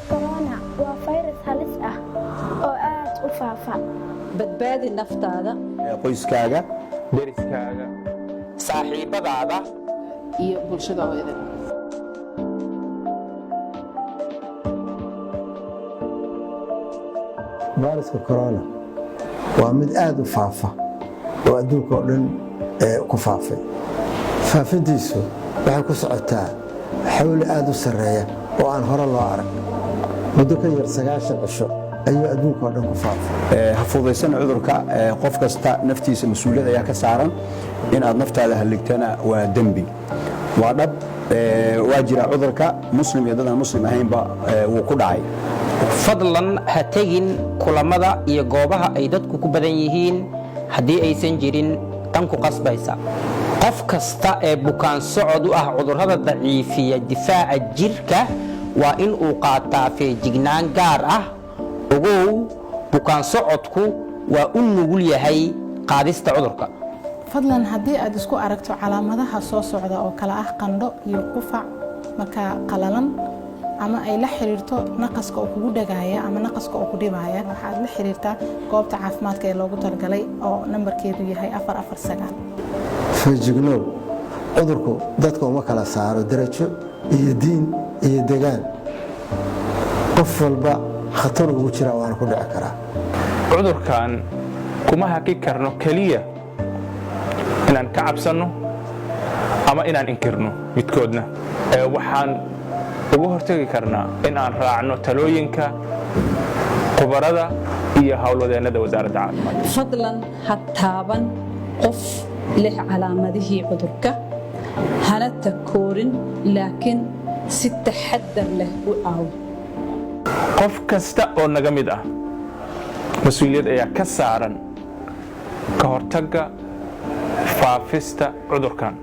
Corona waa fayras halis ah oo aad u faafa. Badbaadi naftaada, qoyskaaga, deriskaaga, saaxiibadaada iyo bulshada oo idin. Fayraska corona waa mid aada u faafa oo adduunka oo dhan ku faafay. Faafintiisu waxay ku socotaa xawli aada u sarreeya oo aan hore loo arag. Muddo ka yar 90 cisho ayuu adduunka oo dhan ku faafay. Ha fududaysana cudurka. Qof kasta naftiisa mas-uuliyad ayaa ka saaran. In aad naftaada halligtana waa dembi, waa dhab. Waa jira cudurka, muslim iyo dadaan muslim ahaynba wuu ku dhacay. Fadlan ha tegin kulamada iyo goobaha ay dadku ku badan yihiin haddii aysan jirin dan ku qasbaysa. Qof kasta ee bukaan socod u ah cudurrada daciifiya difaaca jirka waa in uu qaataa feejignaan gaar ah. Ogow, bukaan socodku waa u nugul yahay qaadista cudurka. Fadlan haddii aad isku aragto calaamadaha soo socda oo kale ah qandho iyo qufac markaa qalalan, ama ay la xiriirto naqaska oo kugu dhagaaya ama naqaska oo ku dhibaya, waxaad la xiriirtaa goobta caafimaadka ee loogu talagalay oo nambarkeedu yahay 449. Feejignow, cudurku dadka uma kala saaro darajo iyo diin iyo degaan. Qof walba khatar ugu jira waana ku dhici karaa. Cudurkan kuma haki karno keliya inaan ka cabsanno ama inaan inkirno midkoodna, ee waxaan uga hortegi karnaa in aan raacno talooyinka khubarada iyo howlwadeennada Wasaaradda Caafimaadka. Fadlan ha taaban qof leh calaamadihii cudurka, hana takoorin, laakiin si taxadar leh u caawi. Qof kasta oo naga mid ah mas-uuliyad ayaa ka saaran ka hortagga faafista cudurkan.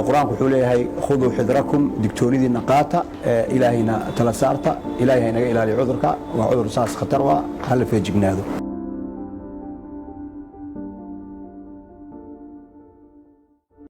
Qur-aanku wuxuu leeyahay: "Khuduu xidrakum", digtoonidiinna qaata, Ilaahayna tala saarta. Ilaahay ha inaga ilaaliyo cudurka. Waa cudur saas khatar u ah, hala feejignaado.